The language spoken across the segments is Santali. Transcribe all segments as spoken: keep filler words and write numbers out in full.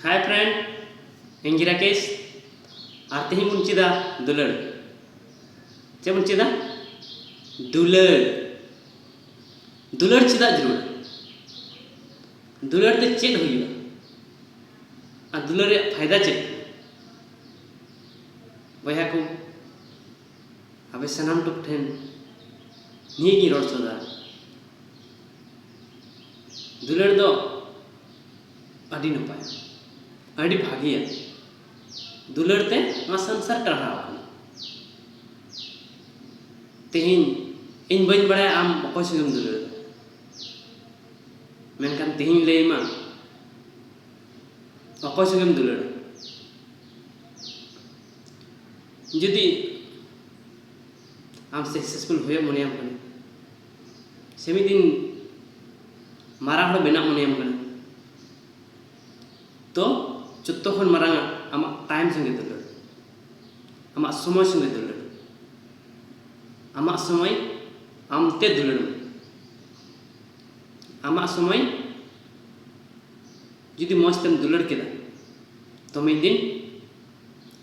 Hi friend, ᱤᱧ ᱜᱮ ᱨᱟᱠᱮᱥ᱾ ᱟᱨ ᱛᱮᱦᱮᱧ ᱵᱚᱱ ᱪᱮᱫᱟ ᱫᱩᱞᱟᱹᱲ᱾ ᱪᱮᱫ ᱵᱚᱱ ᱪᱮᱫᱟ? ᱫᱩᱞᱟᱹᱲ᱾ ᱫᱩᱞᱟᱹᱲ ᱪᱮᱫᱟᱜ ᱡᱟᱹᱨᱩᱲᱟ? ᱫᱩᱞᱟᱹᱲ ᱛᱮ ᱪᱮᱫ ᱦᱩᱭᱩᱜᱼᱟ? ᱟᱨ ᱫᱩᱞᱟᱹᱲ ᱨᱮᱭᱟᱜ ᱯᱷᱟᱭᱫᱟ ᱪᱮᱫ? ᱵᱚᱭᱦᱟ ᱠᱚ, ᱟᱯᱮ ᱥᱟᱱᱟᱢ ᱴᱚᱠ ᱴᱷᱮᱱ ᱱᱤᱭᱟᱹ ᱜᱤᱧ ᱨᱚᱲ ᱥᱚᱫᱚᱨᱟ᱾ ᱫᱩᱞᱟᱹᱲ ᱫᱚ ᱟᱹᱰᱤ ᱱᱟᱯᱟᱭᱟ, ᱟᱹᱰᱤ ᱵᱷᱟᱹᱜᱤᱭᱟ᱾ ᱫᱩᱞᱟᱹᱲ ᱛᱮ ᱱᱚᱣᱟ ᱥᱚᱝᱥᱟᱨ ᱴᱟᱨᱦᱟᱣ ᱟᱠᱟᱱᱟ᱾ ᱛᱮᱦᱮᱧ ᱤᱧ ᱵᱟᱹᱧ ᱵᱟᱲᱟᱭᱟ ᱟᱢ ᱚᱠᱚᱭ ᱥᱚᱸᱜᱮᱢ ᱫᱩᱞᱟᱹᱲ ᱮᱫᱟ, ᱢᱮᱱᱠᱷᱟᱱ ᱛᱮᱦᱮᱧ ᱞᱟᱹᱭ ᱟᱢᱟ ᱚᱠᱚᱭ ᱥᱚᱸᱜᱮᱢ ᱫᱩᱞᱟᱹᱲᱟ᱾ ᱡᱩᱫᱤ ᱟᱢ ᱥᱟᱠᱥᱮᱥᱯᱷᱩᱞ ᱦᱩᱭᱩᱜ ᱢᱚᱱᱮᱭᱟᱢ ᱠᱟᱱᱟ, ᱥᱮ ᱢᱤᱫ ᱫᱤᱱ ᱢᱟᱨᱟᱝ ᱦᱚᱲ ᱵᱮᱱᱟᱜ ᱢᱚᱱᱮᱭᱟᱢ ᱠᱟᱱᱟ, ᱛᱚ ᱡᱚᱛᱚ ᱠᱷᱚᱱ ᱢᱟᱨᱟᱝ ᱟᱜ ᱟᱢᱟᱜ ᱴᱟᱭᱤᱢ ᱥᱚᱸᱜᱮ ᱫᱩᱞᱟᱹᱲ, ᱟᱢᱟᱜ ᱥᱚᱢᱚᱭ ᱥᱚᱸᱜᱮ ᱫᱩᱞᱟᱹᱲ, ᱟᱢᱟᱜ ᱥᱚᱢᱚᱭ ᱟᱢᱛᱮ ᱫᱩᱞᱟᱹᱲ ᱢᱮ᱾ ᱟᱢᱟᱜ ᱥᱚᱢᱚᱭ ᱡᱩᱫᱤ ᱢᱚᱡᱽ ᱛᱮᱢ ᱫᱩᱞᱟᱹᱲ ᱠᱮᱫᱟ, ᱛᱚ ᱢᱤᱫ ᱫᱤᱱ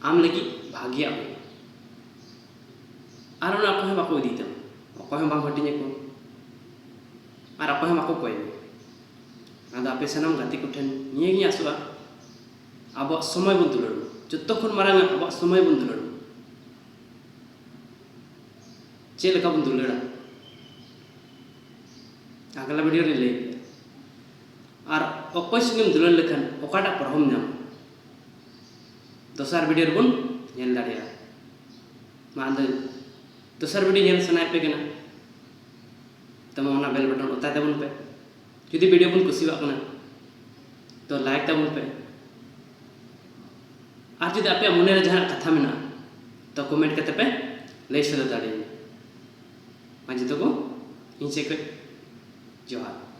ᱟᱢ ᱞᱟᱹᱜᱤᱫ ᱵᱷᱟᱹᱜᱤᱭᱟᱜ ᱦᱩᱭᱩᱜᱼᱟ᱾ ᱟᱨ ᱚᱱᱟ ᱚᱠᱚᱭ ᱦᱚᱸ ᱵᱟᱠᱚ ᱤᱫᱤᱭ ᱛᱟᱢᱟ, ᱚᱠᱚᱭ ᱦᱚᱸ ᱵᱟᱢ ᱦᱟᱹᱴᱤᱧ ᱟᱠᱚᱣᱟ, ᱟᱨ ᱚᱠᱚᱭ ᱦᱚᱸ ᱵᱟᱠᱚ ᱠᱚᱭ ᱢᱮᱭᱟ᱾ ᱟᱫᱚ ᱟᱯᱮ ᱥᱟᱱᱟᱢ ᱜᱟᱛᱮ ᱠᱚᱴᱷᱮᱱ ᱱᱤᱭᱟᱹ ᱜᱤᱧ ᱟᱥᱚᱜᱼᱟ, ᱟᱵᱚᱣᱟᱜ ᱥᱚᱢᱚᱭ ᱵᱚᱱ ᱫᱩᱞᱟᱹᱲ ᱢᱟ᱾ ᱡᱚᱛᱚ ᱠᱷᱚᱱ ᱢᱟᱨᱟᱝ ᱟᱜ ᱟᱵᱚᱣᱟᱜ ᱥᱚᱢᱚᱭ ᱵᱚᱱ ᱫᱩᱞᱟᱹᱲ ᱢᱟ᱾ ᱪᱮᱫ ᱞᱮᱠᱟ ᱵᱚᱱ ᱫᱩᱞᱟᱹᱲᱟ, ᱟᱜᱽᱞᱟ ᱵᱷᱤᱰᱤᱭᱳ ᱨᱮ ᱞᱟᱹᱭ ᱯᱮ᱾ ᱟᱨ ᱚᱠᱚᱭ ᱥᱚᱸᱜᱮᱢ ᱫᱩᱞᱟᱹᱲ ᱞᱮᱠᱷᱟᱱ ᱚᱠᱟᱴᱟᱜ ᱯᱨᱚᱵᱷᱟᱵᱽ ᱧᱟᱢᱟ, ᱫᱚᱥᱟᱨ ᱵᱷᱤᱰᱤᱭᱳ ᱨᱮᱵᱚᱱ ᱧᱮᱞ ᱫᱟᱲᱮᱭᱟᱜᱼᱟ᱾ ᱢᱟ ᱟᱫᱚ ᱫᱚᱥᱟᱨ ᱵᱷᱤᱰᱤᱭᱳ ᱧᱮᱞ ᱥᱟᱱᱟᱭᱮᱫ ᱯᱮ ᱠᱟᱱᱟ, ᱛᱚ ᱢᱟ ᱚᱱᱟ ᱵᱮᱞ ᱵᱟᱴᱚᱱ ᱚᱛᱟᱭ ᱛᱟᱵᱚᱱ ᱯᱮ᱾ ᱡᱩᱫᱤ ᱵᱷᱤᱰᱤᱭᱳ ᱵᱚᱱ ᱠᱩᱥᱤᱭᱟᱜ ᱠᱟᱱᱟ, ᱛᱚ ᱞᱟᱭᱤᱠ ᱛᱟᱵᱚᱱ ᱯᱮ᱾ ᱟᱨ ᱡᱩᱫᱤ ᱟᱯᱮᱭᱟᱜ ᱢᱚᱱᱮ ᱨᱮ ᱡᱟᱦᱟᱱᱟᱜ ᱠᱟᱛᱷᱟ ᱢᱮᱱᱟᱜᱼᱟ, ᱛᱚ ᱠᱚᱢᱮᱱᱴ ᱠᱟᱛᱮ ᱯᱮ ᱞᱟᱹᱭ ᱥᱚᱫᱚᱨ ᱫᱟᱲᱮᱭᱟᱹᱧᱟ᱾ ᱢᱟ ᱡᱚᱛᱚ ᱠᱚ ᱤᱧ ᱥᱮᱫ ᱠᱷᱚᱱ ᱡᱚᱦᱟᱨ᱾